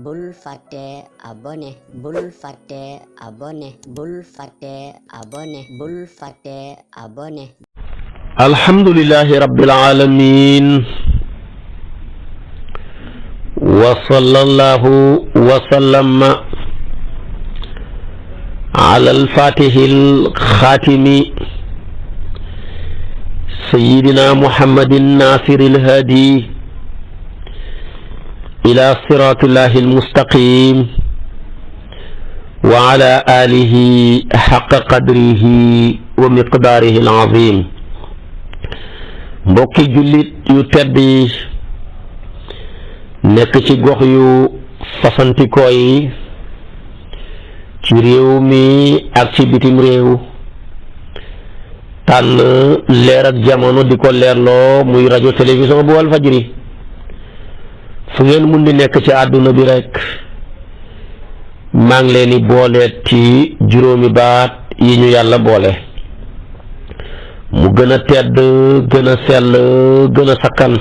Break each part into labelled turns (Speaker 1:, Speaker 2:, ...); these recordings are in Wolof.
Speaker 1: bul fàtte abonné bul fàtte abonné bul fàtte abonné bul fàtte abonné.
Speaker 2: alhamdulillahi rabbil alamin wa sallallahu wa sallama ala al-fatihil khatimi sayyidina muhammadin nasiril hadi ila siratillahi almustaqim wa ala alihi haqqa qadrihi wa miqdarihi alazim. mbokki jullit yu tedd yi nekk ci gox yu fasantikoo yi ci réew mi ak ci bitim réew tànn leer ak jamono di ko leerloo muy rajo télévision bu Walfadjri fu ngeen mun di nekk ci àdduna bi rek maa ngi leen di booleet ci juróomi baat yi ñu yàlla boole mu gën a tedd gën a sell gën a sakkan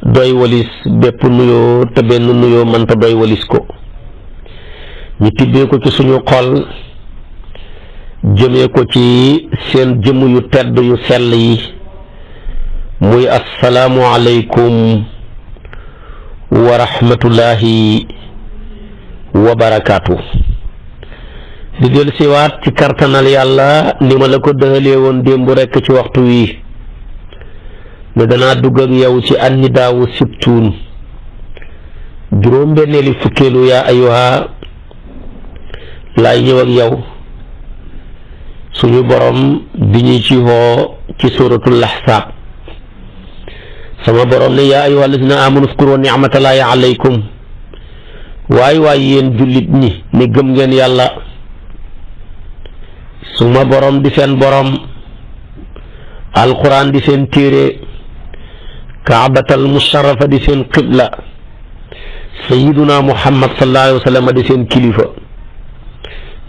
Speaker 2: doy walis bépp nuyoo te benn nuyoo mënta doy walis ko ñu tibbee ko ci suñu xol jëmee ko ci seen jëmm yu tedd yu sell yi muy assalaamu aleykum wa rahmatullahi wa barakaatu. di del siwaat ci kartanal yàlla ni ma la ko dëhalee woon démb rekk ci waxtu wi ne danaa dugg ak yow ci annidaawu sibtuun juróom benneeli fukkeelu yaa ayuha laay ñëw ak yow suñu borom bi ñuy ci woo ci suratul ahsaab sama borom ne yaa ayyuha allazina amanu uzkuru ni'matallahi alaykum waay yéen jullit ñi ne gëm ngeen yàlla suma borom di seen borom alquran di seen téere kaabatal musharrafa di seen qibla sayyiduna muhammad sallallahu alayhi wa sallam di seen kilifa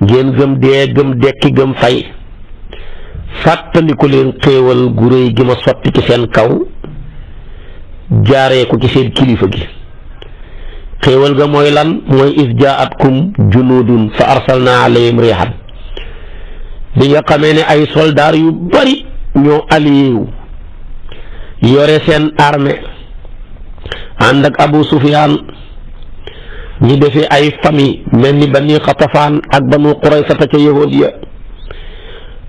Speaker 2: ngeen gëm dee gëm dekki gëm fay fàttaliku leen xéewal gu réy gi ma sotti ci seen kaw jaaree ko ci seen kilifa gi xéewal ga mooy lan mooy is jaatkum junudun fa arsalna alayhim rihan bi nga xamee ne ay soldaar yu bari ñoo allié yore seen armée ànd ak Abu Sufyaan ñi defee ay famille mel ni Bani Xatafaan ak Banu Quraysata ca yahuud ya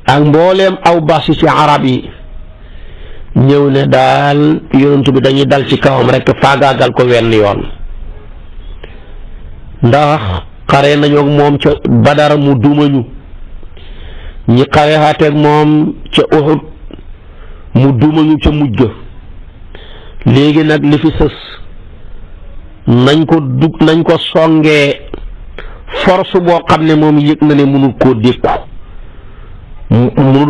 Speaker 2: ak mbooleem aw basi ci arab yi ñëw ne daal yonent bi dañuy dal ci kawam rekk faagaagal ko wenn yoon ndax xare nañu ak moom ca Badar mu dumañu ñi xare xaateeg moom ca Uhud mu dumañu ca mujj ga léegi nag li fi sës nañ ko songee force boo xam ne moom yëg na ne mënul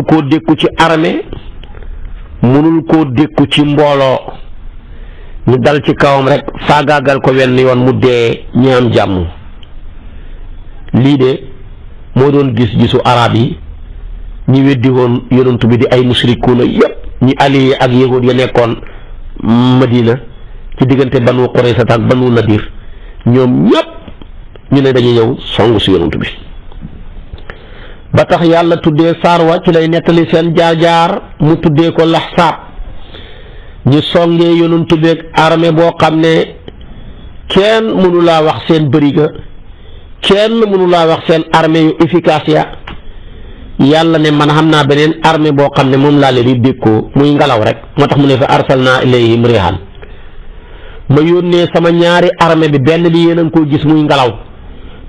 Speaker 2: koo dékku ci armée mënul koo dékku ci mbooloo ñu dal ci kawam rek faagaagal ko wenn yoon mu dee ñi am jàmm. lii de moo doon gis-gisu arab yi ñi weddi woon yonent bi di ay musrikuuna yépp ñi allié ak yahuud ya nekkoon Madina ci diggante Banu Qurayza ak Banu Nadir ñoom ñépp ñu ne dañuy ñëw songu si yonent bi ba tax yàlla tuddee saar wa ci lay nettali seen jaar-jaar mu tuddee ko laxsaab ñu songee yonent bi ak armée boo xam ne kenn mënu laa wax seen bëriga kenn mënu laa wax seen armée yu efficace ya yàlla ne man xam naa beneen armée boo xam ne moom laa leen di dékkoo muy ngelaw rek moo tax mu ne fa arsalna ilayhim rihan ma yónnee sama ñaari armée bi benn bi yéen a ngi koo gis muy ngelaw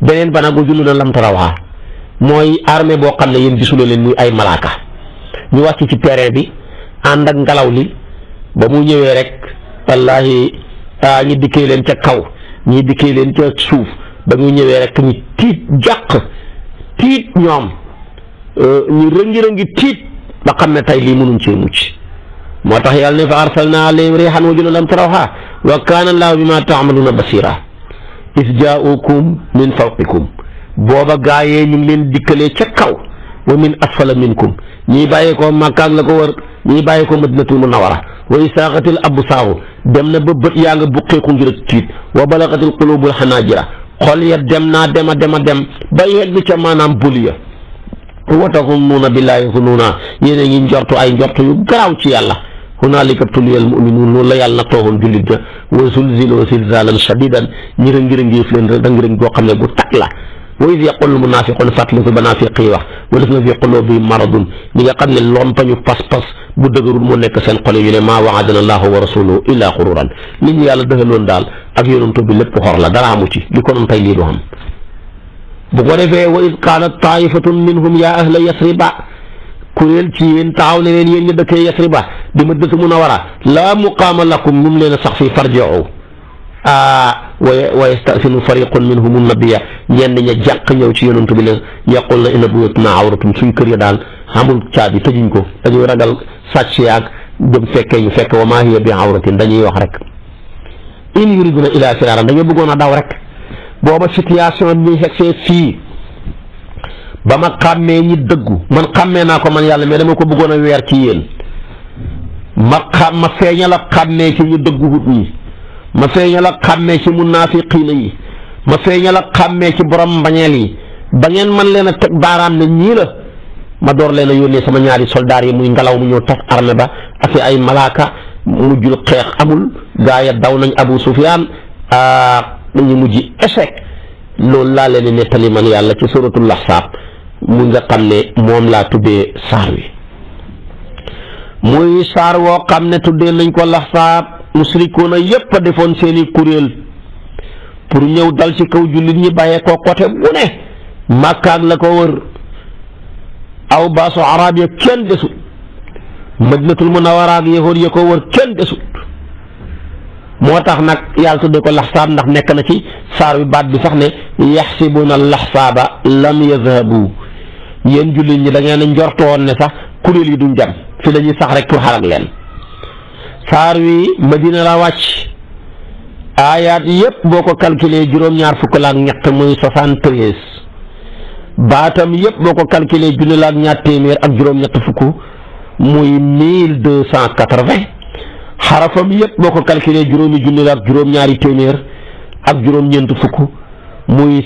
Speaker 2: beneen ba nag wa junuudan lam tarawhaa mooy armée boo xam ne yéen gisuloo leen muy ay malaaka ñu wàcc ci terrain bi ànd ak ngelaw li ba mu ñëwee rek wallaahi ñi dikkee leen ca kaw ñi dikkee leen ca suuf ba mu ñëwee rek ñu tiit jàq tiit ñoom ñu rëngi-rëngi tiit ba xam ne tey lii mënuñ cee mucc moo tax yàlla ne fa arsalna alayhim rihan wa junuudan lam tarawhaa wa kaana allaahu bimaa ta'maluuna basiira is jaa'ukum min fawqikum booba gaayee ñu ngi leen dikkalee ca kaw wa min asfala minkum ñii bàyyee ko Makka ak la ko wër ñii bàyyee ko Madinatul Munawwara wa isaaqatil absaaru dem na ba bët yaa nga buqeeku ngir ak tiit wa balagatil qulubul xanaajira xol ya dem naa dem ba yegg ca maanaam bul ya wa tazunnuuna billaahi zunuuna yéen a ngi njortu ay njortu yu garaaw ci yàlla hunaalika tuliyal mu'minuun loolu la yàlla na toogoon jullit ga wa zulziluu zilzaalan shadiidan ngir leen rek da ngir goo xam ne gu tag la wa iz yaqulu munaafiquuna fàttaliku ba naafiq yi wax wa lasina fi quluubihim maradun ñi nga xam ne lompañu pas-pas bu dëgërul moo nekk seen xol yi ne maa wa'adana allaahu wa rasuluhu illaa xuruuran nit ñi yàlla dëxaloon daal ak yonent bi lépp xor la dara amu ci li ko doon tey lii du xam bu ko defee wa iz qaalat taa'ifatun minhum yaa ahla yasriba kuréel ci yéen taxaw ne leen yéen ñu dëkkee yasriba di Madinatu Munawwara laa muqaama lakum ñu leen a sax fii farji'u wa yasta'zinu fariqun minhum nabiyya ñenn ña jàq ñëw ci yonent bi ne yaquluna inna buyuutanaa awratun suñ kër ya daal amul caabi tëjuñ ko dañuy ragal sàcc yaag dem fekkee ñu fekk wa maa hiya bi awratin dañuy wax rek in yuriduna illaa firaaran dañoo bëggoon a daw rek booba situation bi ñuy xegsee fii ba ma xàmmee ñi dëggu man xàmmee naa ko man yàlla mais dama ko bëggoon a weer ci yéen ma feeñal a xàmmee ci ñu dëggu hut ñi ma feeñal a xàmmee ci munaafiqiina yi ma feeñal a xàmmee ci borom mbañeel yi ba ngeen man leen a teg baaraam ne ñii la ma door leen a yónnee sama ñaari soldaar yi muy ngelaw mu ñëw tas armée ba ak ay malaaka mujjul xeex amul gaa ya daw nañ Abu Sufyaan dañu mujj échec loolu laa leen di nettali man yàlla ci suratul Ahzaab mu nga xam ne moom laa tuddee saar wi muy saar woo xam ne tuddee nañ ko Ahzaab musrikoona yépp a defoon seeni kuréel pour ñëw dal ci kaw jullit ñi bàyyee ko côté bu ne Makka ak la ko wër aw baasu arab ya kenn desut Madinatul Munawwara ak yahuud ya ko wër kenn desut moo tax nag yàlla tudde ko Ahzaab ndax nekk na ci saar wi baat bi sax ne yaxsibuuna al-ahzaaba lam yadhabu yéen jullit ñi da ngeen a njortoon ne sax kuréel yi duñ dem fi la ñuy sax rek pour xarak leen saar wi Madina la wàcc aayaat yépp boo ko calculé juróom-ñaar fukk la ak ñett muy 73 baatam yépp boo ko calculé junni la ak ñaar téeméer ak juróom-ñett fukk muy 1280 xarafam yépp boo ko calculé juróomi junni la ak juróom-ñaari téeméer ak juróom-ñeent fukk muy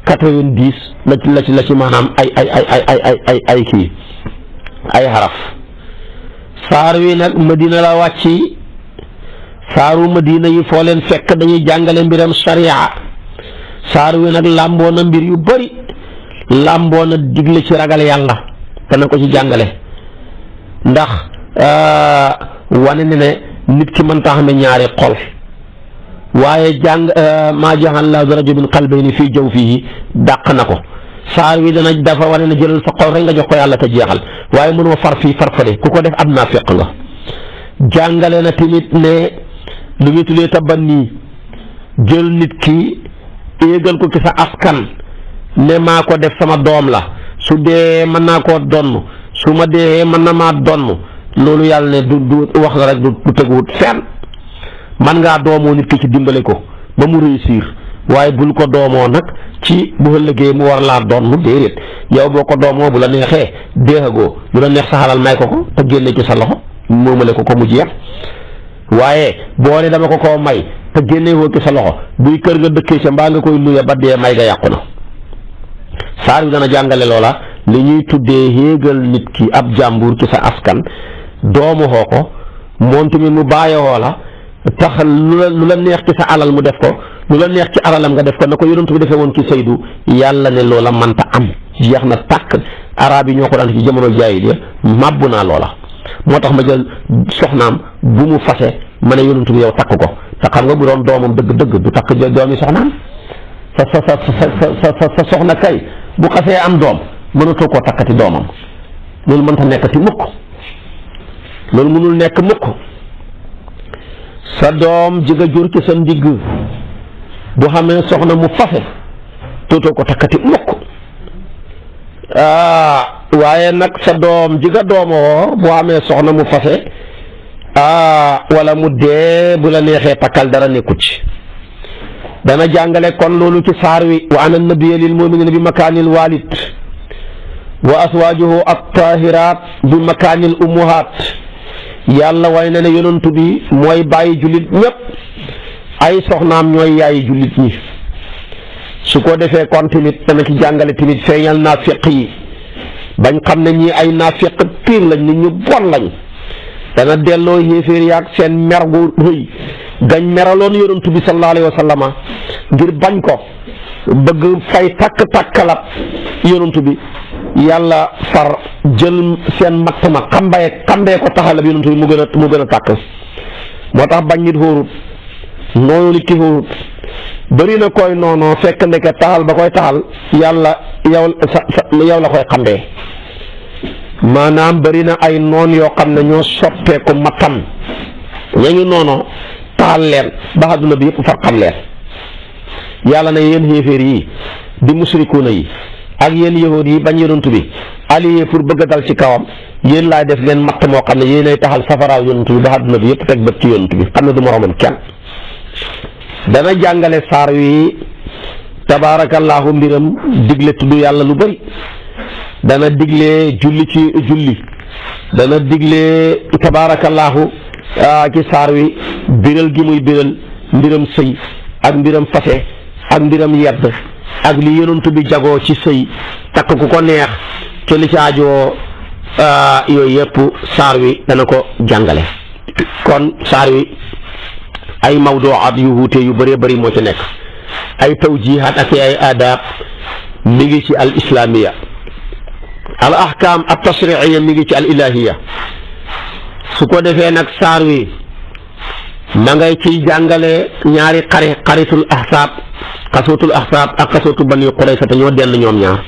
Speaker 2: 5790 la ci maanaam ay kii ay xaraf saar wi nag Madina la wàcci saaru Madina yi foo leen fekk dañuy jàngale mbiram sharia saar wi nag làmboo na mbir yu bari làmboo na digle ci ragal yàlla dana ko ci jàngale ndax wane ne nit ki mën taa xam ne ñaari xol waaye jàng maa ja'ala llaahu li rajulin min qalbayni fii jawfihi dàq na ko saar wi dafa wane ne jëlal sa xol rek nga jox ko yàlla te jeexal waaye mënoo far fii far fale ku ko def ab naafiq nga jàngale na tamit ne lu ñu tuddee tabanni jël nit ki éegal ko ci sa askan ne maa ko def sama doom la su dee mën naa koo donn su ma dee mën na maa donn loolu yàlla ne du wax la rek du teguwut fenn man ngaa doomoo nit ki ci dimbale ko ba mu réussir waaye bul ko doomoo nag ci bu ëllëgee mu war laa doon mu déedéet yow boo ko doomoo bu la neexee déexagoo bu la neex sa xalal may ko te génne ci sa loxo moomale ko mu jeex waaye boo ne dama ko koo may te génne woo ci sa loxo buy kër nga dëkkee ca mbaa nga koy luye ba dee may nga yàqu na saar bi dana jàngale loola li ñuy tuddee héegal nit ki ab jàmbur ci sa askan doomu xoo ko moom tamit mu bàyyewoo la tax lu la neex ci sa alal mu def ko lu la neex ci alalam nga def ko na ko yonent bi defee woon ci Saydu yàlla ne loola manta am jeex na tàkk arab yi ñoo ko daan ci jamono jaahiliya màbbu naa loola moo tax ma jël soxnaam bu mu fase ma ne yonent bi yow takk ko te xam nga bu doon doomam dëgg-dëgg du takk doomi soxnaam sa soxna kay bu xasee am doom mënatoo koo takkati doomam loolu mënta nekkati mukk loolu mënul nekk mukk sa doom ji nga jur ci sa ndigg bu xamee soxna mu fase tootoo ko takkati mukk waaye nag sa doom ji nga doomoo bu xamee soxna mu fase wala mu dee bu la neexee takkal dara nekkut ci dana jàngale kon loolu ci saar wi wa ana nabiyya lil mu'minina bi makaanil walid wa aswaajuhu at-taahiraat bi makaanil ummuhaat yàlla way na ne yonantu bi mooy bàyyi jullit ñëpp ay soxnaam ñooy yaayi jullit ñi su ko defee kon tamit dana ci jàngale tamit feeñal naafiq yi bañ xam ne ñii ay naafiq piir lañ nit ñu bon lañ dana delloo yéeféer yaag seen mer gu rëy gañ meraloon yonantu bi sallallahu alayhi wa sallama ngir bañ ko bëgg fay takk-takkalab yonantu bi yàlla far jël seen matt ma xambee ko taxalab yonantu bi mu gën a tàkk moo tax bañ nit xóorut noonu nit ki xóorut bëri na koy noonoo fekk ndeke taxal ba koy taxal yàlla yow la koy xambee maanaam bëri na ay noon yoo xam ne ñoo soppeeku mattam ñañu noonoo taxal leen ba àdduna bi yëpp far xam leen yàlla na yéen xéeféer yi di musrikuuna yi ak yéen yahuud yi bañ yonantu bi allié pour bëgg a dal ci kawam yéen laay def leen matt moo xam ne yéen ay taxal safaraaw yonantu bi ba àdduna bi yëpp teg bët ci yonantu bi xam ne du moromam kenn dana jàngale saar wi tabaarakallaahu mbiram digle tudd yàlla lu bëri dana digle julli dana digle tabaarakallaahu ci saar wi biral gi muy biral mbiram sëy ak mbiram fase ak mbiram yedd ak li yonantu bi jagoo ci sëy takk ku ko neex te li ci ajoo yooyu yëpp saar wi dana ko jàngale kon saar wi ay mawduwaat yu wuute yu bëree bëri moo ci nekk ay tawjihaat ak ay adab mi ngi ci al islamiya al ahkam at tashriiya mi ngi ci al ilahiya su ko defee nag saar wi ma ngay ciy jàngale ñaari xaritul ahsaab xasootul ahsaab ak xasootu bani qurayza te ñoo denn ñoom ñaar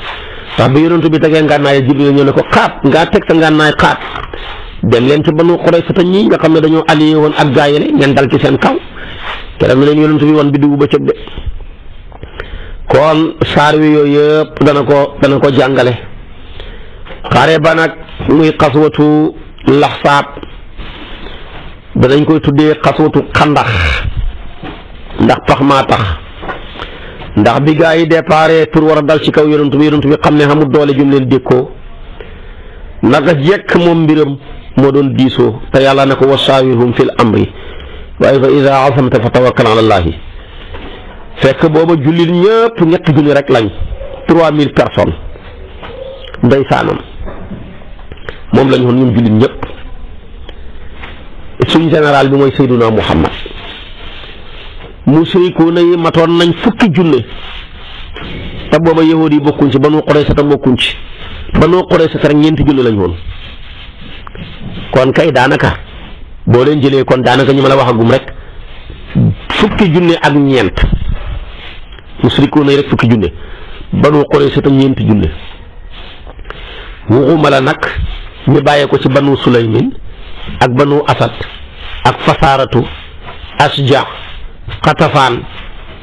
Speaker 2: ndax bi yonentu bi tegee ngànnaay jibril ñoo ne ko xaat ngaa teg sa ngànnaay xaat dem leen ci banu qurayza te ñii nga xam ne dañoo allié woon ak gaayale ngeen dal ci seen kaw keroog na leen yonentu bi wan bi dugg bëccëg de kon saar wi yooyu yëpp dana ko jàngale xare ba nag muy xaswatu laxsaab danañ koy tuddee xaswatu xandax ndax pax maa tax ndax bi gaa yi déparé pour war a dal ci kaw yonent bi xam ne xamul doole jum leen dékkoo naka jekk moom mbiram moo doon diisoo te yàlla ne ko wa saawirhum fil amri waaye fa ida azamta fa tawakkal ala allahi fekk booba jullit ñëpp ñetti junni rek lañ 3000 personnes ndeysaanam moom lañ xoon ñun jullit ñëpp suñ général bi mooy Seyduna Muhammad musrikuuna yi matoon nañ fukki junne te booba yahuud yi bokkuñ ci Banu Qurayza te bokkuñ ci Banu Qurayza rek ñeenti junne lañ woon kon kay daanaka boo leen jëlee kon daanaka ñu ma la waxagum rek fukki junne ak ñeent musrikuuna yi rek fukki junne Banu Qurayza te ñeenti junne waxuma la nag ñu bàyyee ko ci Banu Sulaymin ak Banu Asad ak Fasaaratu Asja Xatafaan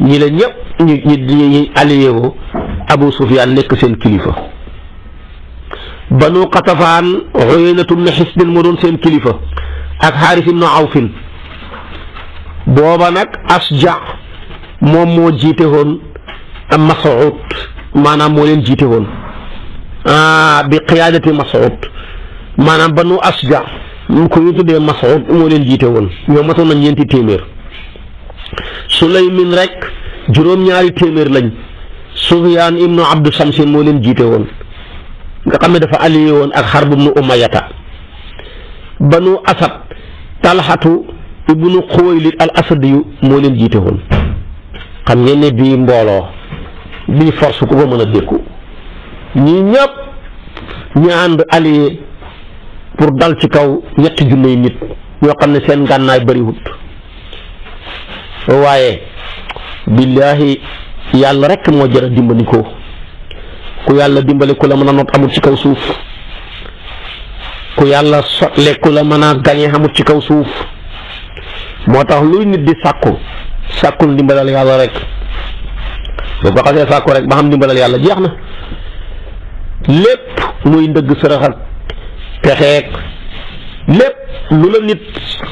Speaker 2: ñi la ñëpp ñi allié woo Abu Sufyaan nekk seen kilifa Banu Xatafaan Uyaynatu bnu Hisn moo doon seen kilifa ak Xaaris ibnu Awfin booba nag Asja moom moo jiite woon Mas'ud maanaam moo leen jiite woon bi qiyaadati Mas'ud maanaam Banu Asja ko ñu tuddee Mas'ud moo leen jiite woon ñoo matoon nañ ñeenti téeméer Sulaymin rek juróom-ñaari téeméer lañ Sufyaan ibnu Abdu Samsin moo leen jiite woon nga xam ne dafa allié woon ak Harb ibnu Umayyata Banu Asad Talhatu ibnu Xuwaylid al Asadiyu moo leen jiite woon xam ngeen ne bii mbooloo bii force ku ko mën a dékku ñii ñëpp ñu ànd allié pour dal ci kaw ñetti junne nit ñoo xam ne seen ngànnaay bëriwut waaye billaahi yàlla rek moo jar a dimbali ko ku yàlla dimbali ku la mën a not amut ci kaw suuf ku yàlla sotle ku la mën a gañe amut ci kaw suuf moo tax luy nit di sàkkul ndimbalal yàlla rek boo ko xasee sàkku rek ba xam ndimbalal yàlla jeex na lépp muy ndëgg sërëx ak pexeek lépp lu la nit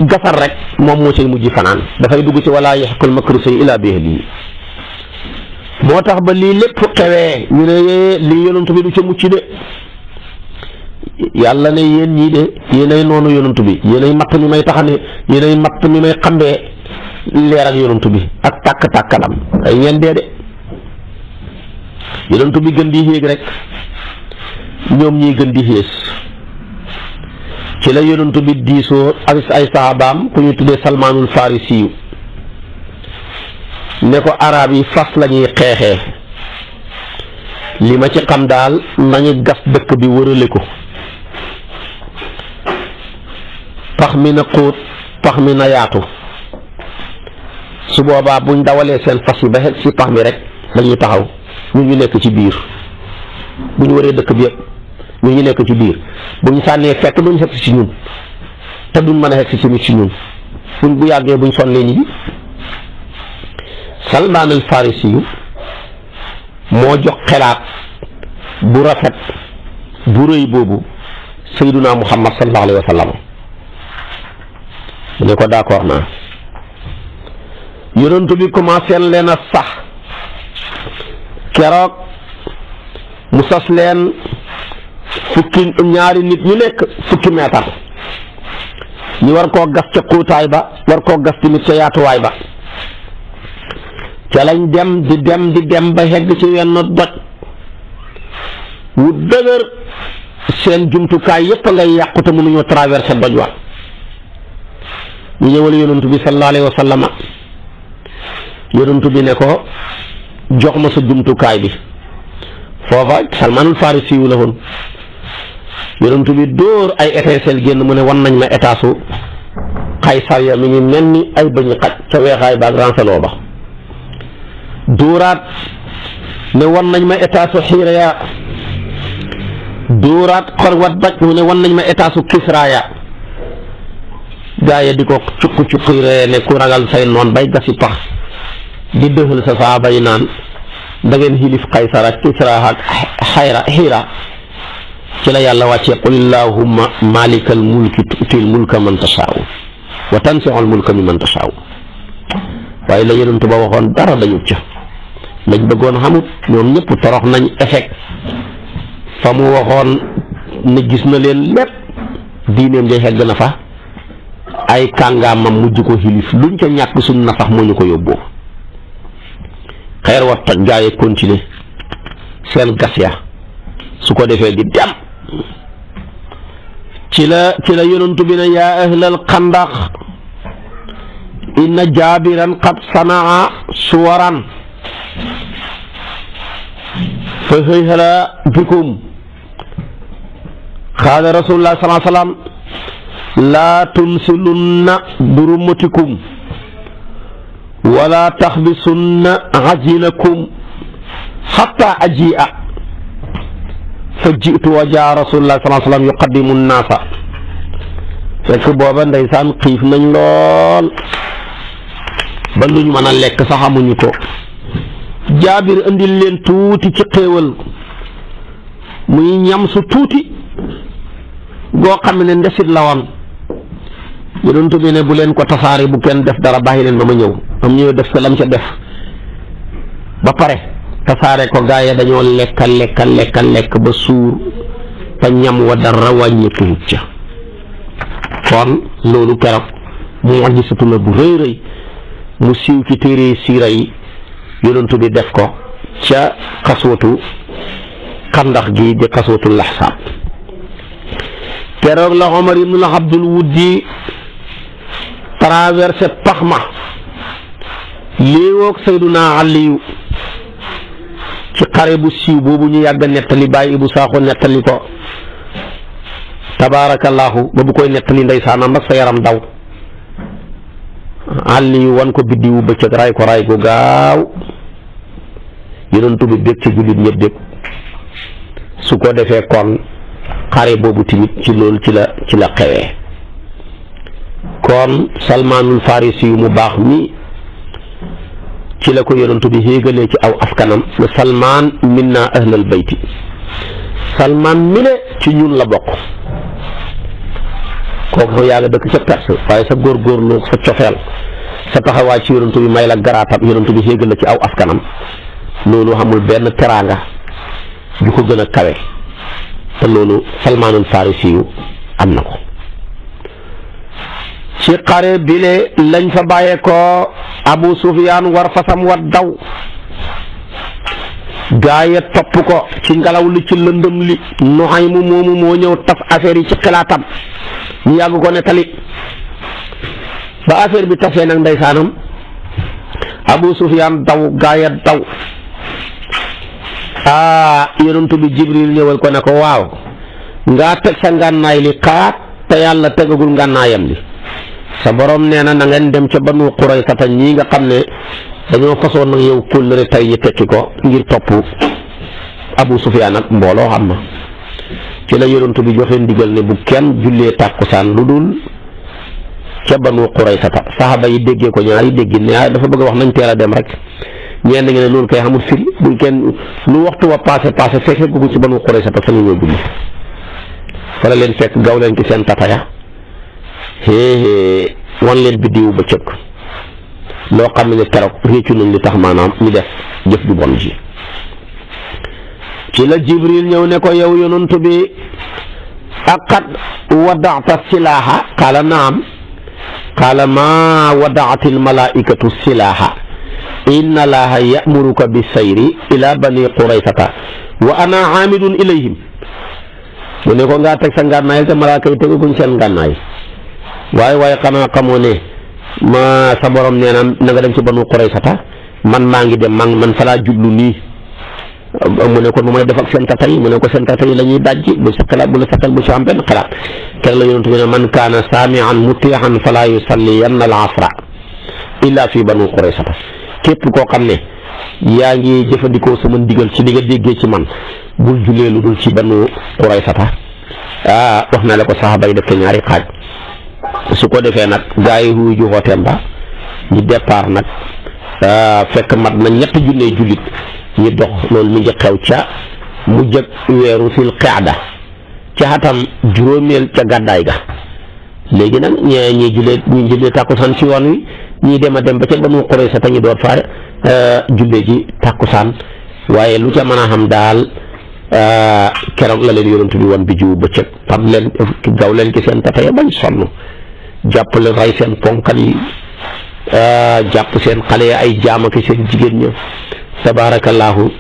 Speaker 2: gafar rek moom moo cay mujj fanaan dafay dugg ci wala yaxqul makru say ila bi ahlihi moo tax ba lii lépp xewee ñu ne lii yonent bi du ca mucc de yàlla ne yéen ñii de yéenay noonu yonantu bi yéenay matt mi may taxane yéenay matt mi may xambee leer ak yonantu bi ak tàkk-tàkkalam ay ngeen dee de yonantu bi gën di yéeg rek ñoom ñiy gën di xées ci la yonantu bi diisoo ak ay sahabaam ku ñu tuddee Salmaanul Farisi ne ko arab yi fas la ñuy xeexee li ma ci xam daal nañu gas dëkk bi wërale ko pax mi na xóot pax mi na yaatu su boobaa buñ dawalee seen fas yi ba xeg ci pax mi rek dañuy taxaw ñu ngi nekk ci biir bu ñu waree dëkk bi yëpp ñu ngi nekk ci biir bu ñu sànnee fekk duñ xeg ci ñun te duñ mën a xeg ci nit ci ñun buñ bu yàggee buñ sonnee ñi Salmaan al Farisi yu moo jox xelaat bu rafet bu rëy boobu Sayyiduna Muhammad sallallahu alayhi wa sallam mu ne ko d'accord naa yonent bi commencé leen a sax keroog mu sas leen fukki ñaari nit ñu nekk fukki meetar ñu war koo gas ca xóotaay ba war koo gas tamit ca yaatuwaay ba ca lañ dem di dem ba hegg ci wenn doj wu dëgër seen jumtukaay yépp ngay yàqu te mënuñoo traversé doj wa ñu ñëwal yonent bi sallallahu alayhi wa sallam yonent bi ne ko jox ma sa jumtukaay bi foofa Salmaanul Farisi yu la woon yonent bi dóor ay étincelle génn mu ne wan nañ ma étaasu Qaysar ya mi ngi mel ni ay bëñi xaj ca weexaay baag ranseloo ba dóoraat ne wan nañ ma étaasu Xiira ya dóoraat xorwat baj mu ne wan nañ ma étaasu Kisra ya gaa yi di ko cuq ree ne ku ragal say noon bay gasi pax di dëxal sa saaba yi naan da ngeen xilif Qaysar ak Kisra ak Xiira ci la yàlla wàccee qul illahumma malikal mulki tu'til mulka man tashaa'u wa tanzi'ul mulka mimman tashaa'u waaye la yonent ba waxoon dara dañu ca lañ bëggoon xamut ñoom ñëpp torox nañ échec fa mu waxoon ne gis na leen lépp diineem ja xegg na fa ay kàngaamam mujj ko xilif luñ ca ñàkk suñ na sax moo ñu ko yóbboo xeer wa toj gaa yi continuer seen gas ya su ko defee di dem ci la yonantu bi ne yaa ahlal xandax inna jaabiran qad sanaa suwaran fa hayhala bikum qaala rasulullah sallallahu alayhi wa sallam laa tunsilunna burumatikum wala taxbisunna ajinakum xatta aji'a fa jiitu wa jaa rasulullah sallallahu alayhi wa sallam yuqaddimu nnaasa fekk booba ndeysaan xiif nañ lool ba luñ mën a lekk sax amuñu ko jaabir indil leen tuuti ci xéewal muy ñam su tuuti goo xam ne ndesit la woon yonent bi ne bu leen ko tasaare bu kenn def dara bàyyi leen ba ma ñëw am ñëw def ko lam ca def ba pare tasaare ko gaa yi dañoo lekk ba suur ba ñam wa dara wàññeeku ca kon loolu keroog mu gisatu la bu rëy rëy mu siiw ci téere siira yi yonent bi def ko ca xaswatu xandax gi di xaswatu laxsaab keroog la Omar ibn Abdul Wuddi traversé pax ma léewoog Sayduna Aliyu ci xare bu siiw boobu ñu yàgg nettali bàyyi Ibu Saaxo nettali ko tabaarakallaahu ba bu koy nettali ndeysaanam ak sa yaram daw Aliyu wan ko biddiwu bëccëg ray ko gaaw yonent bi bég ci jullit ñëpp bég su ko defee kon xare boobu tamit ci loolu ci la xewee kon Salmaanul Farisi yu mu baax mi ci la ko yonent bi xéegalee ci aw askanam ne Salmaan minna ahlal bayti Salmaan mi ne ci ñun la bokk kooku yaa nga dëkk ca Perse waaye sa góorgóorlu sa cofeel sa taxawaay ci yonent bi may la garaatam yonent bi xéegal la ci aw askanam loolu xamul benn teraanga ju ko gën a kawe te loolu Salmaanul Farisi yu am na ko. ci xare bile lañ fa bàyyee ko Abu Sufyaan war fasam wa daw gaaya topp ko ci ngelaw li ci lëndëm li Nuhaymu moomu moo ñëw taf affaire yi ci xalaatam ñu yàgg ko nettali ba affaire bi tasee nag ndeysaanam Abu Sufyaan daw gaaya daw yonent bi Jibril ñëwal ko ne ko waaw ngaa teg sa ngànnaay li xaat te yàlla tegagul ngànnaayam li sa borom nee na ngeen dem ca Banu Qurayza ñii nga xam ne dañoo façon nag yow kóllëre tey ñu tekki ko ngir topp Abu Sufyaan ak mbooloo xam na ci la yonent bi joxe ndigal ne bu kenn jullee tàkkusaan lu dul ca Banu Qurayza saxaaba yi déggee ko ñaari déggi ne dafa bëgg a wax nañ teel a dem rek ñenn ngi ne loolu kay xamul firi buñ kenn lu waxtu wa passé fekkee ko ci Banu Qurayza fa ñu ñoo julli fa la leen fekk gaw leen ci seen tataya wan leen biddiwu ba cëkk loo xam ne keroog réccu nañ li tax maanaam ñu def jëf ju bon ji ci la Jibril ñëw ne ko yow yonent bi aqad wadaata silaaha qaala naam qaala maa wadaat almalaikatu silaaha inna allaha yamuruka bisayri ila bani quraysata wa ana aamidun ilayhim mu ne ko ngaa teg sa ngànnaay te malaaka yi teguñ seen ngànnaay waaye xanaa xamoo ne ma sa borom nee na nga dem ci Banu Quraysata man maa ngi dem man fa laa jublu nii mu ne ko nu may def ak seen tata yi mu ne ko seen tata yi la ñuy dajji bu sa xalaat bu la sakkal bu ci am benn xalaat kenn la yonent bi ne man kaana saami'an mutii'an falaa yusalliyanna al-asra illa fi Banu Quraysata képp koo xam ne yaa ngi jëfandikoo sama ndigal ci li nga déggee ci man bul jullee lu dul ci Banu Quraysata wax na la ko saxaaba yi def te ñaari xaaj su ko defee nag gaa yi wuy ju xooteem ba ñu départ nag fekk mat na ñett junne jullit ñu dox loolu mi ngi xew ca mujj ak weeru sil qaada ca xatam juróomeel ca gàddaay ga léegi nag ñi jullee tàkkusaan ci yoon wi ñii dem a dem ba ca Banu Qurayza te ñu door faare jullee ji tàkkusaan waaye lu ca mën a xam daal keroog la leen yonent bi woon bi jiwu bëccëg fam leen gaw leen ci seen tataya bañ sonn jàpp leen rey seen ponkal yi jàpp seen xale yi ay jaam ak seen jigéen ña tabaarakallaahu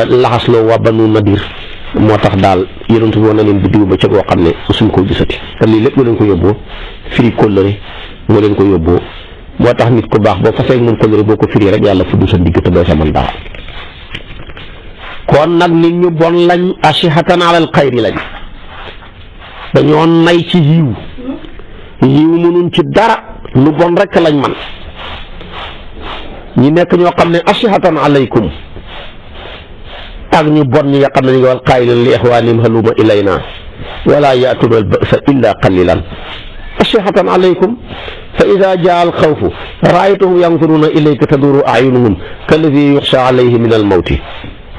Speaker 2: laxasloo waa Banu Nadir moo tax daal yonent bi woon na leen bi jiwu bëccëg woo xam ne suñ ko gisati te lii lépp moo leen ko yóbboo firi kóllëre moo leen ko yóbboo moo tax nit ku baax boo fasee moom kóllëre boo ko firi rek yàlla fudd sa digg te doo sa mën dara kon nag nit ñu bon lañ ashihatan alal xayri lañ dañoo nay ci yiw mënuñ ci dara lu bon rek lañ man ñi nekk ñoo xam ne ashihatan alaykum ak ñu bon ñi nga xam ne ñu ngi wal qaa'ilin li ixwaanihim halumma ilayna wala ya'tuuna al ba'sa illa qalilan ashihatan alaykum fa ida jaa al xawfu raaytahum yanzuruna ilayka taduru ayunuhum kalladi yuxsha alayhi min al mawti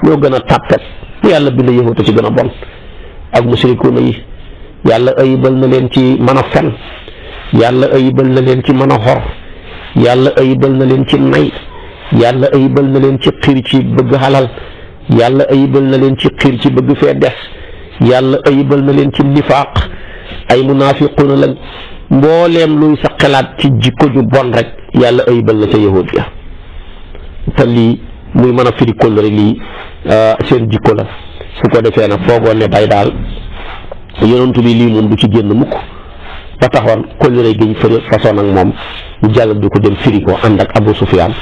Speaker 2: ñoo gën a tàppet yàlla bind yëfatu ci gën a bon ak musrikuuna yi yàlla ayibal na leen ci mën a fen yàlla ayibal na leen ci mën a xor yàlla ayibal na leen ci nay yàlla ayibal na leen ci xiir ci bëgg xalal yàlla ayibal na leen ci xiir ci bëgg fee des yàlla ayibal na leen ci nifaaq ay munaafiquuna lañ mbooleem luy sa xalaat ci jikko ju bon rek yàlla ayibal na ca yahud ya te lii muy mën a firi kóllëre lii seen jikko la su ko defee nag foogoon ne day daal yonent bi lii moom du ci génn mukk ba taxoon kóllëre gi ñu fëri façon ak moom ñu jàll di ko dem firi ko ànd ak Abu Sufyaan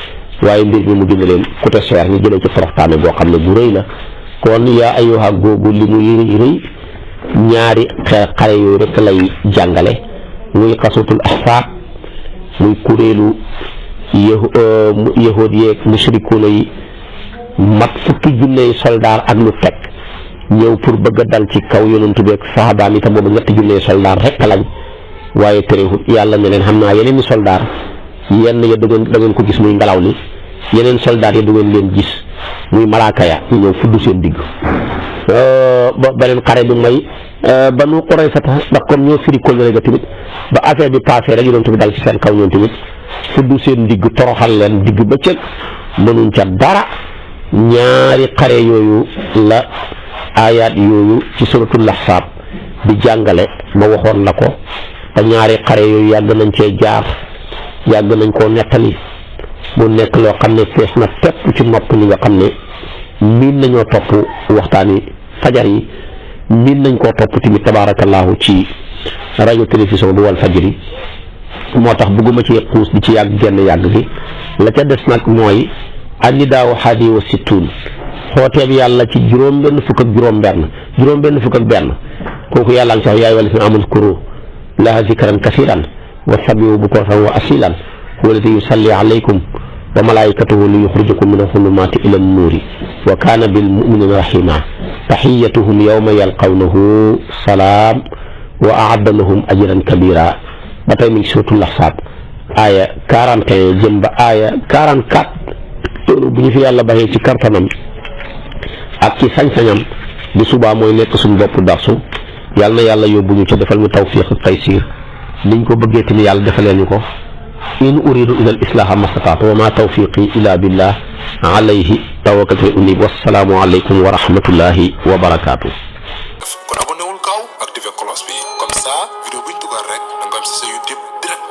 Speaker 2: waaye mbir mi mu gën leen côté cher ñu jëlee ci foroxtaane boo xam ne bu rëy la kon yaa ayyuha googu li muy rëy ñaari xare yooyu rek lay jàngale muy xasutul ahsaab muy kuréelu yahood yeeg mushrikuuna yi mat fukki junney soldaar ak lu teg ñëw pour bëgg a dal ci kaw yonent bi ak saxaabaan yi te boobu ñetti junney soldaar rek lañ waaye terewul yàlla ne leen xam naa yeneen i soldaar yenn ya da ngeen ko gis muy ngelaw li yeneen soldaar ya da ngeen leen gis muy malaaka ya ñu ñëw fudd seen digg ba beneen xare bi mooy Banu Qurayza ndax comme ñoo firi kóllëre ga tamit ba affaire bi passé rek yonent bi dal ci seen kaw ñoom tamit fudd seen digg toroxal leen digg bëccëg mënuñ ca dara ñaari xare yooyu la aayaat yooyu ci suratul ahsaab di jàngale ma waxoon la ko te ñaari xare yooyu yàgg nañ cee jaar yàgg nañ koo nettali mu nekk loo xam ne fees na tepp ci nopp ñi nga xam ne miin nañoo topp waxtaani fajar yi miin nañ koo topp tamit tabaarakallaahu ci rajo télévision bu wal fajri moo tax bëgguma ci xuus di ci yàgg genn yàgg gi la ca des nag mooy annidaawu haadi wa sittuun xooteeb yàlla ci juróom-benn fukk ak benn kooku yàlla ngi sax yaay wala fi amul kuru laha zikran kasiran wa sabihu bukratan wa asilan huwa alladi yusalli alaykum wa malaikatuhu li yuxrijakum min alxulumaati ila annuuri wa kaana bil muminina rahima taxiyatuhum yawma yalqawnahu salaam wa aadda lahum ajran kabira ba tey mi ngi suratul ahsaab aaya 41 jëm ba aaya 44 loolu bu ñu fi yàlla baxee ci kartanam ak ci sañ-sañam bu subaa mooy nekk suñu bopp darsu yàlla na yàlla yóbbu ñu ca defal ñu tawfiq ak taysiir niñ ko bëggee tamit yàlla defalee ñu ko in uridu ila al islaha mastataatu wa ma tawfiqi ila billah alayhi tawakkaltu wa unib wassalaamu aleykum wa rahmatullahi wa barakaatu.
Speaker 3: kon abonné wul gaaw activé cloche bi comme ça vidéo buñ dugal rek da nga am ci sa YouTube direct